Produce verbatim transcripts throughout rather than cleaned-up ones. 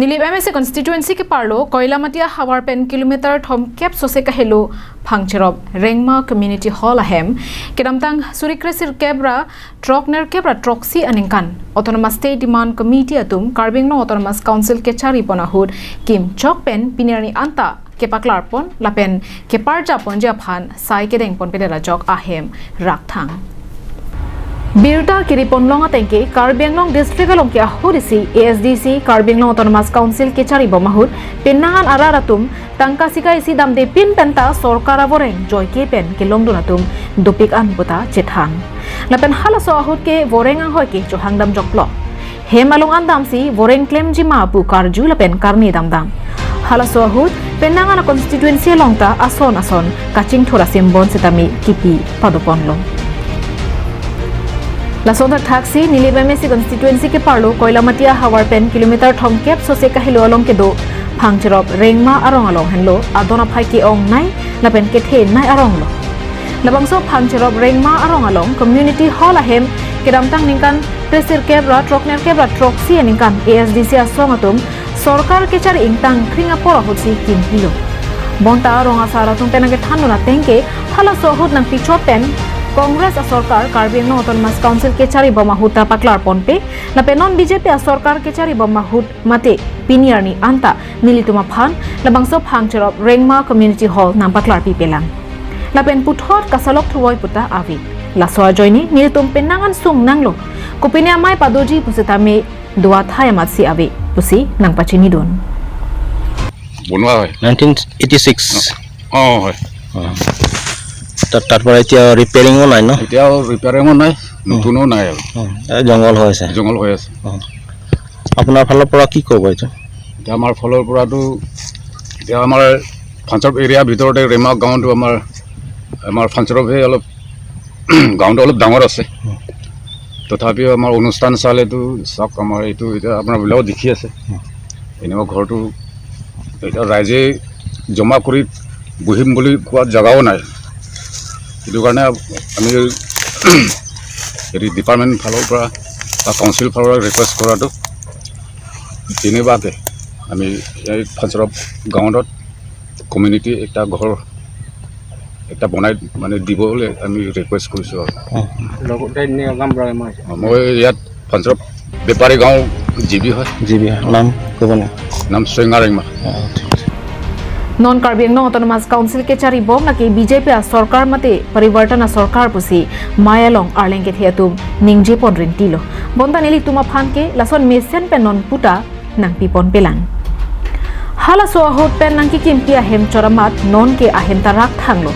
Nilip M A C constituency keparlo Koilamati ahavar pen kilometer thomkep sose kahelo Phangcherop Rengma Community Hall ahem kedamtang suri kresirkep ra throknerkep ra throksi aningkan Autonomous State Demand Committee atum Karbi Anglong Autonomous Council kechari pon ahut kimchok pen pini arni anta kepaklar pon lapen keparja ponji aphan sai kedeng ponpedet ajok ahem rakthang. Birta kiri ponlong atengke Karbi Anglong District along ke ahut isi A S D C Karbi Anglong Autonomous Council kechari bom ahut penang an arat atum tangka sika isi damde pin penta sorkar avoreng joike pen kelongdun atum dopik an puta chethan. Lapen halaso ahut ke voreng anghoi ke chohang dam joklo. Hem along an damsi voreng klemji ma pu karju lapen karni damdam. Halaso ahut penang an a constituency along ta ason ason kachingthur asim bon setame kipi padoponlo. Lason thakthak si Nilip M A C constituency keparlo Koilamati ahavar pen kilometer thomkep sose kahelo along kedo Phangcherop Rengma arong along henlo adon aphai ke-ongnei lapen kethenei arong lo. Labangso Phangcherop Rengma arong along community hall ahem kedamtang ningkan kresirkep ra throknerkep ra throksi aningkan A S D C asong atum sorkar kechari ingtang kring apor ahutsi kimpilo. Bonta arong asar atum pen nangkethan dun atengke halaso ahut nangpichot pen Congress asorkar Karbi Anglong Autonomous Council kechari bom ahut ta paklar ponpe lapen non B J P asorkar kechari bom ahut mate pini arni anta nelitum aphan labangso Phangcherop Rengma Community Hall nangpaklar pipelang. Lapen puthot kasalok thuvoi puta ave. Laso ajoine nelitum penang an sung nanglo. Kopine amei padoji pusitame dua thai amatsi ave pusi nangpachinidun. বনোৱা হয়। Nineteen eighty six. অ, হয়। তাত, তাৰ পৰা এতিয়া ৰিপেয়াৰিঙো নাই ন? এতিয়াও ৰিপেয়াৰিঙো নাই, নতুনো নাই আৰু। অ, এ, জংঘল হৈ আছে। জংঘল হৈ আছে। অ। আপোনাৰ ফালৰ পৰা কি ক'ব এইটো? এতিয়া আমাৰ ফালৰ পৰাতো, এতিয়া আমাৰ ফাংচৰপ এৰিয়াৰ ভিতৰতে ৰেমা গাঁৱটো আমাৰ, আমাৰ ফাংচৰপহে অলপ, গাঁৱটো অলপ ডাঙৰ আছে। তথাপিও আমাৰ অনুষ্ঠান চালেতো চাওক, আমাৰ এইটো এতিয়া আপোনাবিলাকেও দেখি আছে। এনেকুৱা ঘৰটো এতিয়া ৰাইজে জমা কৰি বহিম বুলি কোৱা জেগাও নাই। সেইটো কাৰণে আমি হেৰি ডিপাৰ্টমেণ্ট ফালৰ পৰা বা কাউন্সিল ফালৰ পৰা ৰিকুৱেষ্ট কৰাটো তেনেকুৱাকে আমি এই ফাংচৰপ গাঁৱত কমিউনিটি এটা ঘৰ এটা বনাই মানে দিবলৈ আমি ৰিকুৱেষ্ট কৰিছোঁ আৰু। লগতে নিয়ম মই ইয়াত ফাংচৰপ বেপাৰী গাঁও জি বি হয়। জি বি হয়। নাম ক'ব নে? নাম চৈঙা ৰেংমা। অ, ঠিক আছে। Non Karbi Anglong Autonomous Council kechari bom lake B J P asorkar mate parivartan asorkar pusi mei along arleng kethe atum ningje pon rintilo. Bonta nelitum aphan ke lason mesen pen non puta nangpipon pelang. Halaso ahut pen nangkikimpi ahem choramat non ke ahem ta rakthanglo.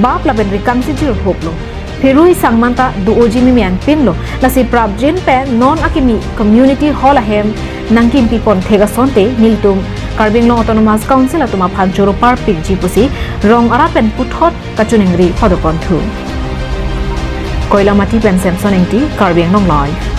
Bap lapen rikam si jirhoplo. Pherui sangmanta do-oji mimi anpinlo. Lasi prapjin pen non akimi community hall ahem nangkimpi pon thek asonte nelitum Karbi Anglong Autonomous Council atum aphan choro parpikji pusi rong arat pen puthot kachiningri padoponthu. Koilamati pen Samson Engti, Karbi Anglong Live.